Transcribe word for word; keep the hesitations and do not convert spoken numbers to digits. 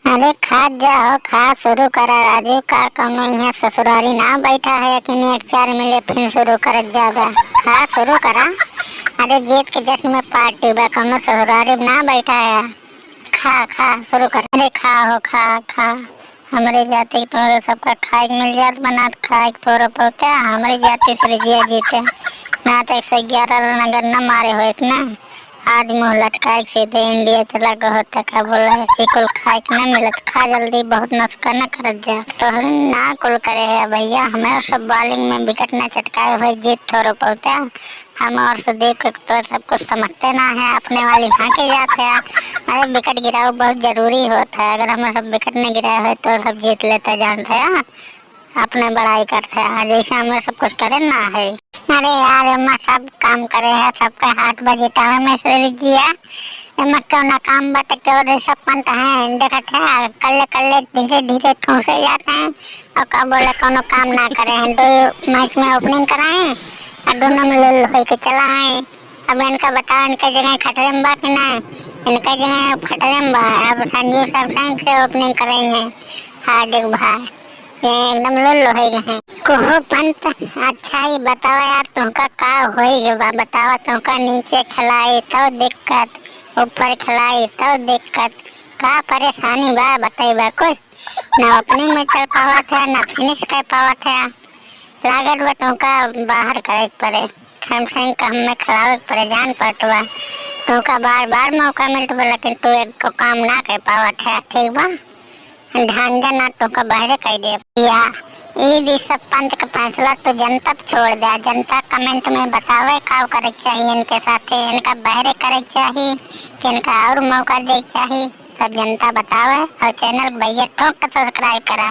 अरे खा जा हो, खा शुरू करा राजू, का कौनो यहाँ ससुरारी ना बैठा है कि नेट चार मिले फिर शुरू करत जाबा। खा शुरू करा। अरे जीत के जश्न में पार्टी बा, कौनो ससुरारी ना बैठा है। खा खा शुरू कर। अरे खा हो खा खा, हमरे जाति के तोहरे सबका खाए के मिल जात, बनात खाए के तोहरे पौते, हमरे जाति से जिया जीते। ना तो एक सौ ग्यारह रन अगर न मारे होइत ना, आज मुँह लटकाए के सीधे इंडिया चला गए होते। का बोला है कि कुल खाए के न मिलत, खा जल्दी, बहुत नसका न करत जा। तोहरे ना कुल करे है भैया, हमारे सब बॉलिंग में विकेट न चटकाए हुए जीत थोड़ो पौते। हम और से देख के तो सब कुछ समझते ना है, अपने वाली हाँ के जाते हैं। अरे विकेट गिराओ बहुत जरूरी होता है, अगर हम सब विकेट नहीं गिराए हुए तो सब जीत लेते जानते हैं। अपने बड़ाई करते हैं, जैसे हमें सब कुछ करे ना है। अरे यार, एमा सब काम करे है, सबके हाथ बजिता है, मैं से जिया। एमा क्यों ना काम बा, तो क्यों रे सब पंत हैं, देखत है, कल्ले कल्ले धीरे धीरे ठूसे जाते हैं। और का बोले, कोनो काम ना करे हैं, दो मैच में ओपनिंग कराए और दोनों में लुल होई के चला आए। अब इनका बताओ, इनका जगह खतरे में बा कि ना? इनका जगह अब खतरे में बा। अब संजू सैमसन से ओपनिंग करेंगे हार्दिक भाई, ये एकदम लुल होई गए हैं। कोहो पंत, अच्छा ही बताओ यार, तुमका का होई गए बा? बताओ, तुमका नीचे खिलाई तो दिक्कत, ऊपर खिलाई तो दिक्कत, का परेशानी बा? बताइबा कुछ। ना ओपनिंग में चल पावत है, ना फिनिश कर पावत है। लागत बा तुमका बाहर करे के पड़े, सैमसन का हमें खिलावे के पड़े, जान पड़त बा। तुमका बार बार मौका मिलत बा, लेकिन तू एक को काम ना कर पावत है, ठीक बा? ध्यान देना, तुमका बाहरे कर दे। या, ई ऋषभ पंत का फैसला तो जनता पे छोड़ दे। जनता कमेंट में बतावे का करे के चाहिए इनके साथे, इनका बाहरे करे के चाहिए कि इनका और मौका दे के चाहिए, सब जनता बतावे। और चैनल भैया ठोक के सब्सक्राइब करा।